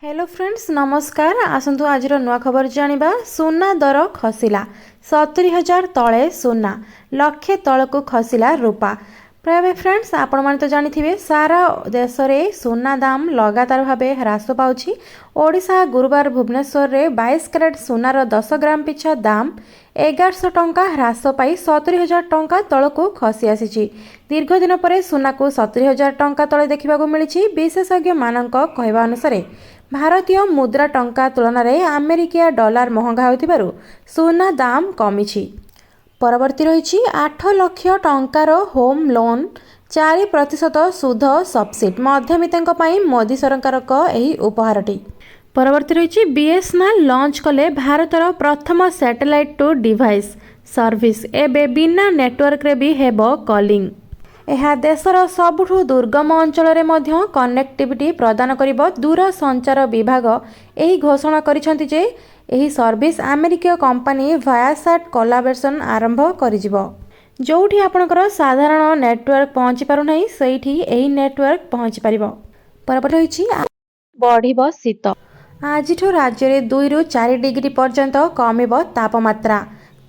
Hello friends, ନମସ୍କାର। ଆସନ୍ତୁ ଆଜିର ନୂଆ ଖବର ଜାଣିବା। ସୁନା ଦର ଖସିଲା, 70,000 ତଳେ ସୁନା, ଲକ୍ଷେ ତଳକୁ ଖସିଲା ରୂପା। ପ୍ରାୟ ଫ୍ରେଣ୍ଡସ୍, ଆପଣମାନେ ତ ଜାଣିଥିବେ, ସାରା ଦେଶରେ ସୁନା ଦାମ ଲଗାତାର ଭାବେ ହ୍ରାସ ପାଉଛି। ଓଡ଼ିଶା ଗୁରୁବାର ଭୁବନେଶ୍ୱରରେ 22 କ୍ୟାରେଟ୍ ସୁନାର 10 ଗ୍ରାମ ପିଛା ଦାମ 1100 ଟଙ୍କା ହ୍ରାସ ପାଇ 70,000 ଟଙ୍କା ତଳକୁ ଖସି ଆସିଛି। ଦୀର୍ଘ ଦିନ ପରେ ସୁନାକୁ 70,000 ଟଙ୍କା ତଳେ ଦେଖିବାକୁ ମିଳିଛି। ବିଶେଷଜ୍ଞମାନଙ୍କ କହିବା ଅନୁସାରେ, ଭାରତୀୟ ମୁଦ୍ରା ଟଙ୍କା ତୁଳନାରେ ଆମେରିକୀୟ ଡଲାର ମହଙ୍ଗା ହେଉଥିବାରୁ ସୁନା ଦାମ କମିଛି। ପରବର୍ତ୍ତୀ ରହିଛି, 8 ଲକ୍ଷ ଟଙ୍କାର ହୋମ୍ ଲୋନ୍ 4% ସୁଧ ସବସିଡି, ମଧ୍ୟବିତ୍ତଙ୍କ ପାଇଁ ମୋଦି ସରକାରଙ୍କ ଏହି ଉପହାରଟି। ପରବର୍ତ୍ତୀ ରହିଛି, ବିଏସ୍ଏନ୍ଏଲ୍ ଲଞ୍ଚ କଲେ ଭାରତର ପ୍ରଥମ ସ୍ୟାଟେଲାଇଟ୍ ଟୁ ଡିଭାଇସ୍ ସର୍ଭିସ୍, ଏବେ ବିନା ନେଟୱାର୍କରେ ବି ହେବ କଲିଂ। ଏହା ଦେଶର ସବୁଠୁ ଦୁର୍ଗମ ଅଞ୍ଚଳରେ ମଧ୍ୟ କନେକ୍ଟିଭିଟି ପ୍ରଦାନ କରିବ। ଦୂରସଞ୍ଚାର ବିଭାଗ ଏହି ଘୋଷଣା କରିଛନ୍ତି ଯେ ଏହି ସର୍ଭିସ୍ ଆମେରିକୀୟ କମ୍ପାନୀ ଭାୟାସାଟ୍ କୋଲାବରେସନ୍ ଆରମ୍ଭ କରିଯିବ। ଯେଉଁଠି ଆପଣଙ୍କର ସାଧାରଣ ନେଟୱାର୍କ ପହଞ୍ଚି ପାରୁନାହିଁ, ସେଇଠି ଏହି ନେଟୱାର୍କ ପହଞ୍ଚି ପାରିବ। ପରବର୍ତ୍ତୀ ରହିଛି, ବଢ଼ିବ ଶୀତ। ଆଜିଠୁ ରାଜ୍ୟରେ 2ରୁ 4 ଡିଗ୍ରୀ ପର୍ଯ୍ୟନ୍ତ କମିବ ତାପମାତ୍ରା,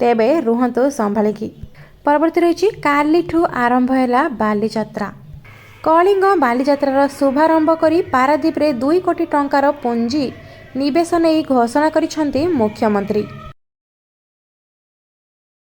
ତେବେ ରୁହନ୍ତୁ ସମ୍ଭାଳିକି। ପରବର୍ତ୍ତୀ ରହିଛି, କାଲିଠୁ ଆରମ୍ଭ ହେଲା ବାଲିଯାତ୍ରା। କଳିଙ୍ଗ ବାଲିଯାତ୍ରାର ଶୁଭାରମ୍ଭ କରି ପାରାଦୀପରେ 2 କୋଟି ଟଙ୍କାର ପୁଞ୍ଜି ନିବେଶ ନେଇ ଘୋଷଣା କରିଛନ୍ତି ମୁଖ୍ୟମନ୍ତ୍ରୀ।